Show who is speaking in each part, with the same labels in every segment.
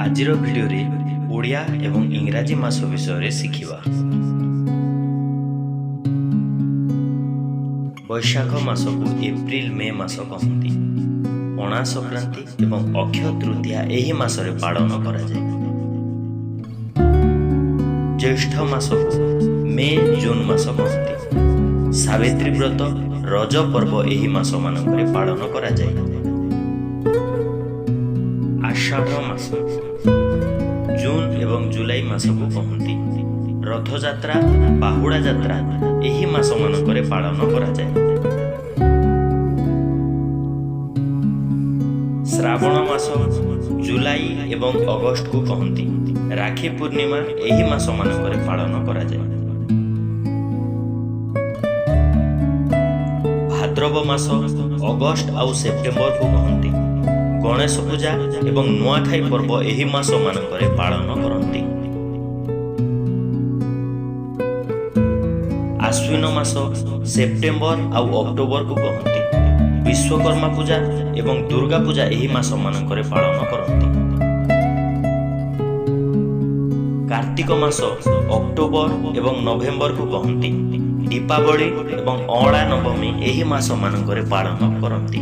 Speaker 1: ଆଜିର ଭିଡ଼ିଓରେ ଓଡ଼ିଆ ଏବଂ ଇଂରାଜୀ ମାସ ବିଷୟରେ ଶିଖିବା। ବୈଶାଖ ମାସକୁ ଏପ୍ରିଲ ମେ ମାସ କହନ୍ତି। ପଣା ସଂକ୍ରାନ୍ତି ଏବଂ ଅକ୍ଷୟ ତୃତୀୟା ଏହି ମାସରେ ପାଳନ କରାଯାଏ। ଜ୍ୟେଷ୍ଠ ମାସକୁ ମେ ଜୁନ ମାସ କହନ୍ତି। ସାବିତ୍ରୀ ବ୍ରତ, ରଜ ପର୍ବ ଏହି ମାସମାନଙ୍କରେ ପାଳନ କରାଯାଏ। ଆଷାଢ଼ ମାସ ଜୁନ ଏବଂ ଜୁଲାଇ ମାସକୁ କହନ୍ତି। ରଥଯାତ୍ରା, ବାହୁଡ଼ା ଯାତ୍ରା ଏହି ମାସମାନଙ୍କରେ ପାଳନ କରାଯାଏ। ଶ୍ରାବଣ ମାସ ଜୁଲାଇ ଏବଂ ଅଗଷ୍ଟକୁ କହନ୍ତି। ରାକ୍ଷୀ ପୂର୍ଣ୍ଣିମା ଏହି ମାସମାନଙ୍କରେ ପାଳନ କରାଯାଏ। ଭାଦ୍ରବ ମାସ ଅଗଷ୍ଟ ଆଉ ସେପ୍ଟେମ୍ବରକୁ କହନ୍ତି। ଗଣେଶ ପୂଜା ଏବଂ ନୂଆଖାଇ ପର୍ବ ଏହି ମାସମାନଙ୍କରେ ପାଳନ କରନ୍ତି। ଆଶ୍ୱିନ ମାସ ସେପ୍ଟେମ୍ବର ଆଉ ଅକ୍ଟୋବରକୁ କହନ୍ତି। ବିଶ୍ୱକର୍ମା ପୂଜା ଏବଂ ଦୁର୍ଗା ପୂଜା ଏହି ମାସମାନଙ୍କରେ ପାଳନ କରନ୍ତି। କାର୍ତ୍ତିକ ମାସ ଅକ୍ଟୋବର ଏବଂ ନଭେମ୍ବରକୁ କହନ୍ତି। ଦୀପାବଳି ଏବଂ ଅଁଳା ନବମୀ ଏହି ମାସମାନଙ୍କରେ ପାଳନ କରନ୍ତି।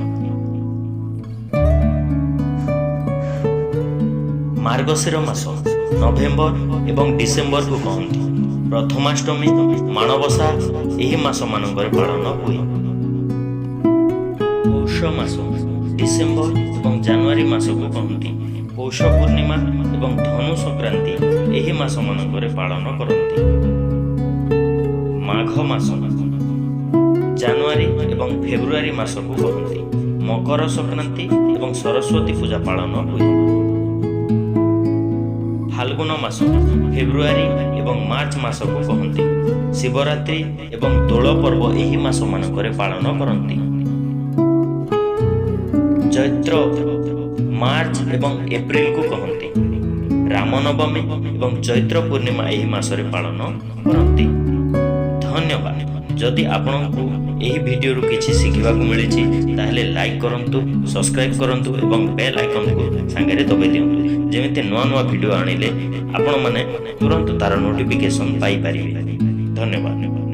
Speaker 1: ମାର୍ଗଶିର ମାସ ନଭେମ୍ବର ଏବଂ ଡିସେମ୍ବରକୁ କହନ୍ତି। ପ୍ରଥମାଷ୍ଟମୀ, ମାଣବସା ଏହି ମାସମାନଙ୍କରେ ପାଳନ ହୁଏ। ପୌଷ ମାସ ଡିସେମ୍ବର ଏବଂ ଜାନୁଆରୀ ମାସକୁ କହନ୍ତି। ପୌଷ ପୂର୍ଣ୍ଣିମା ଏବଂ ଧନୁ ସଂକ୍ରାନ୍ତି ଏହି ମାସମାନଙ୍କରେ ପାଳନ କରନ୍ତି। ମାଘ ମାସ ଜାନୁଆରୀ ଏବଂ ଫେବୃଆରୀ ମାସକୁ କହନ୍ତି। ମକର ସଂକ୍ରାନ୍ତି ଏବଂ ସରସ୍ୱତୀ ପୂଜା ପାଳନ ହୁଏ। ଫାଲ୍ଗୁନ ମାସ ଫେବୃଆରୀ ଏବଂ ମାର୍ଚ୍ଚ ମାସକୁ କହନ୍ତି। ଶିବରାତ୍ରି ଏବଂ ଦୋଳ ପର୍ବ ଏହି ମାସମାନଙ୍କରେ ପାଳନ କରନ୍ତି। ଚୈତ୍ର ମାର୍ଚ୍ଚ ଏବଂ ଏପ୍ରିଲକୁ କହନ୍ତି। ରାମନବମୀ ଏବଂ ଚୈତ୍ର ପୂର୍ଣ୍ଣିମା ଏହି ମାସରେ ପାଳନ କରନ୍ତି। ଧନ୍ୟବାଦ। ଯଦି ଆପଣଙ୍କୁ ଏହି ଭିଡ଼ିଓରୁ କିଛି ଶିଖିବାକୁ ମିଳିଛି, ତାହେଲେ ଲାଇକ୍ କରନ୍ତୁ, ସବସ୍କ୍ରାଇବ୍ କରନ୍ତୁ ଏବଂ ବେଲ୍ ଆଇକନ୍କୁ ସାଙ୍ଗରେ ଦବାଇ ଦିଅନ୍ତୁ, ଯେମିତି ନୂଆ ନୂଆ ଭିଡ଼ିଓ ଆଣିଲେ ଆପଣମାନେ ତୁରନ୍ତ ତାର ନୋଟିଫିକେସନ୍ ପାଇପାରିବେ। ଧନ୍ୟବାଦ।